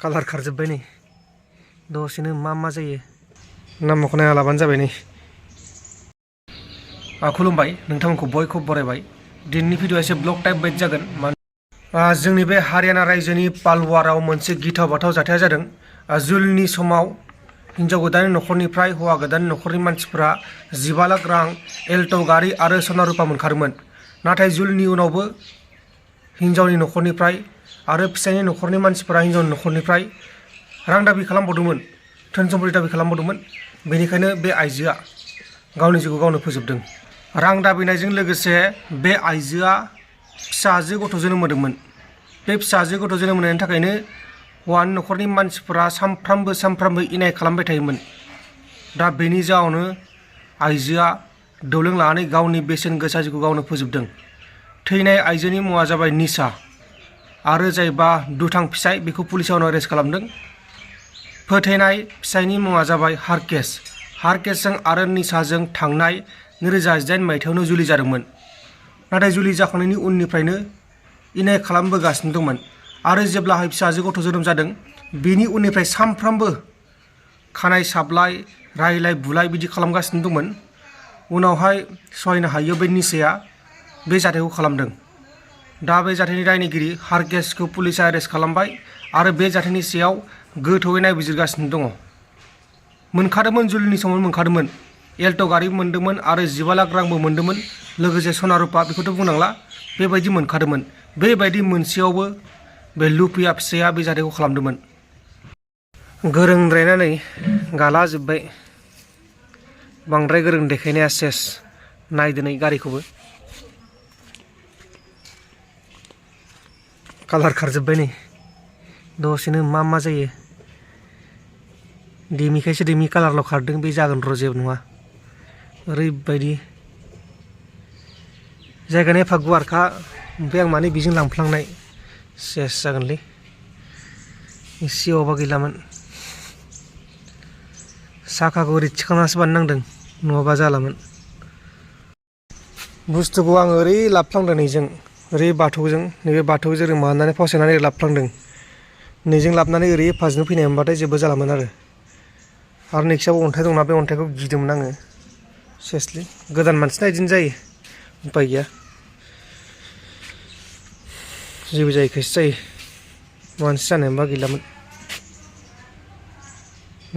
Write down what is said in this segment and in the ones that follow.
कालार खारजोब्बाय नै दसेनो मा जायो नामखौ नायालाबानो जाबाय नै। खुलुमबाय नोंथांमोनखौ बयखौबो बरायबाय। दिनैनि भिडिअआ एसे ब्लग टाइप बायदि जागोन। जोंनि बे हारियाना रायजोनि पालवाराव मोनसे गिथाव बाथाव जाथाया जादों। जुलिनि समाव हिन्जाव गोदाननि न'खरनिफ्राय हौवा गोदाननि न'खरनि मानसिफोरा 12 लाख रां एल्ट' गारि आरो सना रुपा मोनखादोंमोन। नाथाय जुलिनि उनावबो हिन्जावनि न'खरनिफ्राय आरो फिसायनि न'खरनि मानसिफोरा हिन्जावनि न'खरनिफ्राय रां दाबि खालामबावदोंमोन, धोन सम्पति दाबि खालामबावदोंमोन। बेनिखायनो बे आइजोआ गावनि जिउखौ गावनो फोजोबदों। रां दाबिनायजों लोगोसे बे आइजोआ फिसाजो गथ' जोनोम होदोंमोन। बे फिसाजो गथ' जोनोम होनायनि थाखायनो हौवानि न'खरनि मानसिफोरा सानफ्रामबो इनाय खालामबाय थायोमोन। दा बेनि जाउनावनो आइजोआ दौ लोंलानानै गावनि बेसेन गोसा जिउखौ गावनो फोजोबदों। थैनाय आइजोनि मुङा जाबाय निसा आरो जायबा दुथां फिसाय बेखौ पुलिसा उनाव एरेस्ट खालामदों। फोथैनाय फिसायनि मुङा जाबाय हारकेसजों आरो निसाजों थांनाय 2018 मायथाइयावनो जुलि जादोंमोन। नाथाय जुलि जाखांनायनि उननिफ्रायनो इनाय खालामबोगासिनो दंमोन आरो जेब्लाहाय फिसाजो गथ' जोनोम जादों बेनि उननिफ्राय सानफ्रामबो खानाय साबलाय रायलाय बुलाय बिदि खालामगासिनो दंमोन। उनावहाय सहायनो हायियाव बे निसाया बे जाथायखौ खालामदों। दा बे जाथायनि दायनिगिरि हारकेसखौ पुलिसा एरेस्ट खालामबाय आरो बे जाथायनि सायाव गोथौयै नायबिजिरगासिनो दङ। मोनखादोंमोन, जुलिनि समाव मोनखादोंमोन, एल्ट' गारि मोनदोंमोन आरो 12 लाख रांबो मोनदोंमोन, लोगोसे सना रुपा बेखौथ' बुंनांला, बेबायदि मोनखादोंमोन। बेबायदि मोनसेयावबो बे लुफिया फिसाया बे जाथायखौ खालामदोंमोन। गोरोंद्रायनानै गाला जोब्बाय, बांद्राय गोरों देखायनाया सेस। नायदो नै गारिखौबो कालार खारजोब्बाय नै दसेनो मा जायो। डेमिखायसो डेमि कालारल' खारदों, बे जागोन र' जेबो नङा। ओरैबायदि जायगानि एफा गुवारखा, ओमफ्राय आं माने बेजों लांफ्लांनाय सेस जागोनलै। एसेयावबा गैलामोन, साखाखौ ओरै थिखांनासो बानायनांदों, नङाबा जालामोन। बुस्थुखौ आं ओरै लाबफ्लांदों नैजों, ओरै बाथौजों, नैबे बाथौजों ओरै मानानै फावसायनानै ओरै लाबफ्लांदों। नैजों लाबनानै ओरै हेफाजाब फैनाय मोनबाथाय जेबो जालामोन आरो नैखियाव अन्थाइ दंना, बे अन्थाइखौ गिदोंमोन आङो सेसलि। गोदान मानसिना बिदिनो जायो, उपाय गैया। जेबो जायैखायसो जायो, मानसि जानाय मोनबा गैलामोन।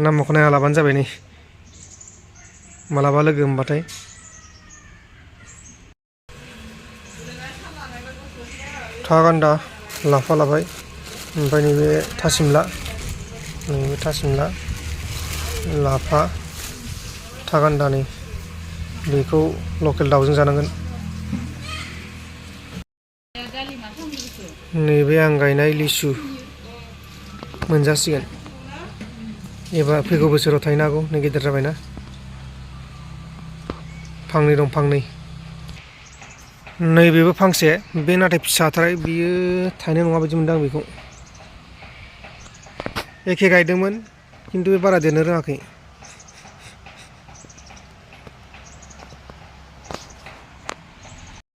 नामखौ नायालाबानो जाबाय नै, मालाबा लोगो मोनबाथाय। थागान्दा लाफा लाबाय, ओमफ्राय नैबे थासिमला, नैबे थासिमला लाफा थागान्दा, नै बेखौ लकेल दाउजों जानांगोन। नैबे आं गायनाय लिसु मोनजासिगोन, एबा फैगौ बोसोराव थायनो हागौ, नै गेदेर जाबायना। फांनै दं, फांनै। नैबेबो फांसे, बे नाथाय फिसाथार, बियो थायनाय नङा बायदि मोनदों आं बेखौ। एखे गायदोंमोन खिन्थु बे बारा देरनो रोङाखै।